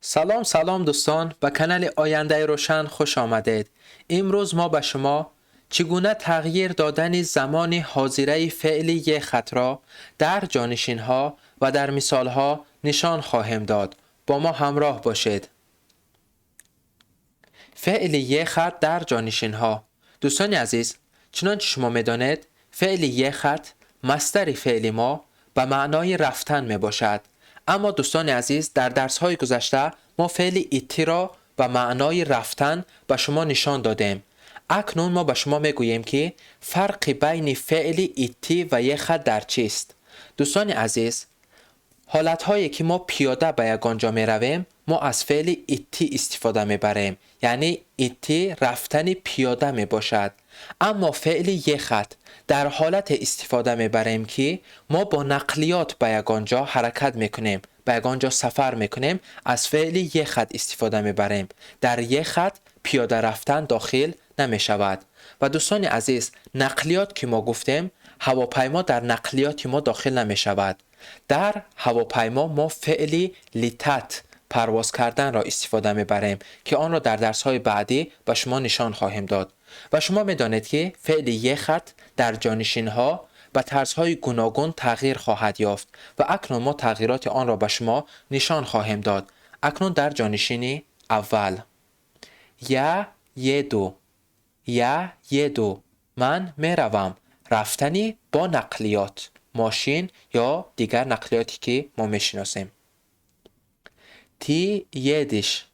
Салом, салом, дӯстон, ба канали Ояндаи Рӯшан хуш омадед. Имрӯз мо ба шумо чӣ гуна тағйир додани замони ҳозираи феъли ехать ро дар ҷонишинҳо ва дар мисолҳо нишон хоҳем дод. Бо мо ҳамроҳ бошед. Феъли ехать дар ҷонишинҳо. Дӯстони азиз, чунончи шумо медонед, феъли ехать, масдари феъли мо, ба маънои рафтан мебошад. Аммо, дӯстони азиз, дар дарсҳои гузашта мо феъли идти ро ба маънои рафтан ба шумо нишон додем. Акнун мо ба шумо мегӯем, ки фарқи байни феъли идти ва ехать дар чист. Дӯстони азиз, ҳолатҳое ки мо пиёда ба ягон ҷо меравем, мо аз феъли идти истифода мебарем, яъне идти рафтани пиёда мебошад. Аммо феъли ехать дар ҳолате истифода мебарем, ки мо бо нақлиёт ба ягон ҷо ҳаракат мекунем, ба ягон ҷо сафар мекунем, аз феъли ехать истифода мебарем. Дар ехать пиёда рафтан дохил намешавад. Ва, дӯстони азиз, нақлиёт ки мо гуфтем, ҳавопаймо дар нақлиёти мо дохил намешавад. Дар ҳавопаймо мо феъли летать, парвоз карданро истифода мебарем, ки онро дар дарсҳои баъдӣ ба шумо нишон хоҳем дод. Ва шумо медонед, ки феъли ехать дар ҷонишинҳо ба тарзҳои гуногун тағйир хоҳад ёфт ва акнун мо тағйироти онро ба шумо нишон хоҳем дод. Акнун дар ҷонишини аввал: я еду, я еду, ман меравам, рафтани бо нақлиёт, мошин ё дигар нақлиёте ки мо мешиносем. Ты едешь,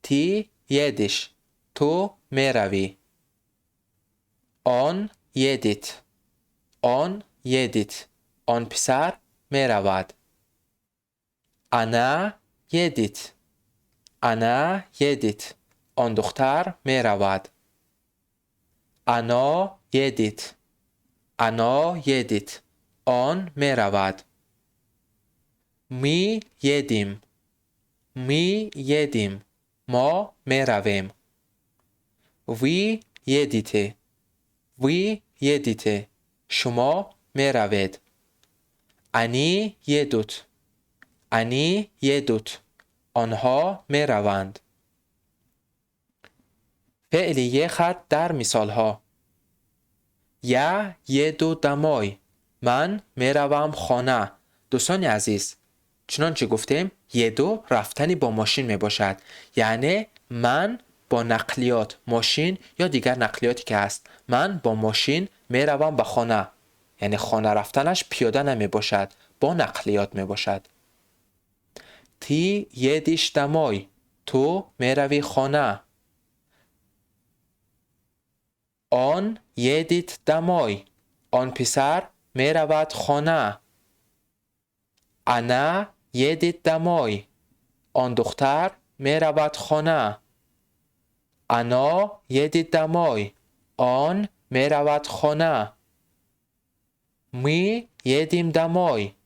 ты едешь, ту меравӣ. Он едет, он едет, он писар меравад. Она едет, она едет, он духтар меравад. Оно едет, оно едет, он меравад. Мы едем, мы едем, мо меравем. Вы едете, вы едете, шумо меравед. Они едут, они едут, онҳо мераванд. Феъли ехать дар мисолҳо: я еду домой, ман меравам хона. Дӯстони азиз, чунончи гуфтем, еду рафтани бо мошин мебошад, яъне ман бо нақлиёт, мошин ё дигар нақлиёте ки ҳаст, ман бо мошин меравам ба хона, яъне хона рафтанаш пиёда намебошад, бо нақлиёт мебошад. Ты едешь домой, ту меравӣ хона. Он едет домой, он писар меравад хона. Она едет домой, он духтар меравад хона. Оно едет домой, он меравад хона. Мы едем домой,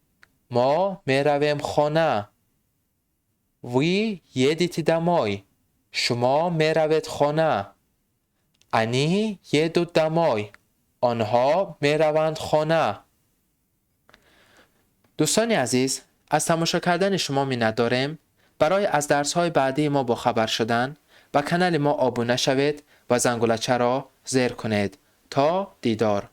мо меравем хона. Вы едете домой, шумо меравед хона. Они едут домой, онҳо мераванд хона. Дӯстони азиз, аз тамошо кардани шумо миннатдорем. Барои аз дарсҳои баъдии мо бохабар шудан ба канали мо обуна шавед ва зангулачаро зер кунед. То дидор.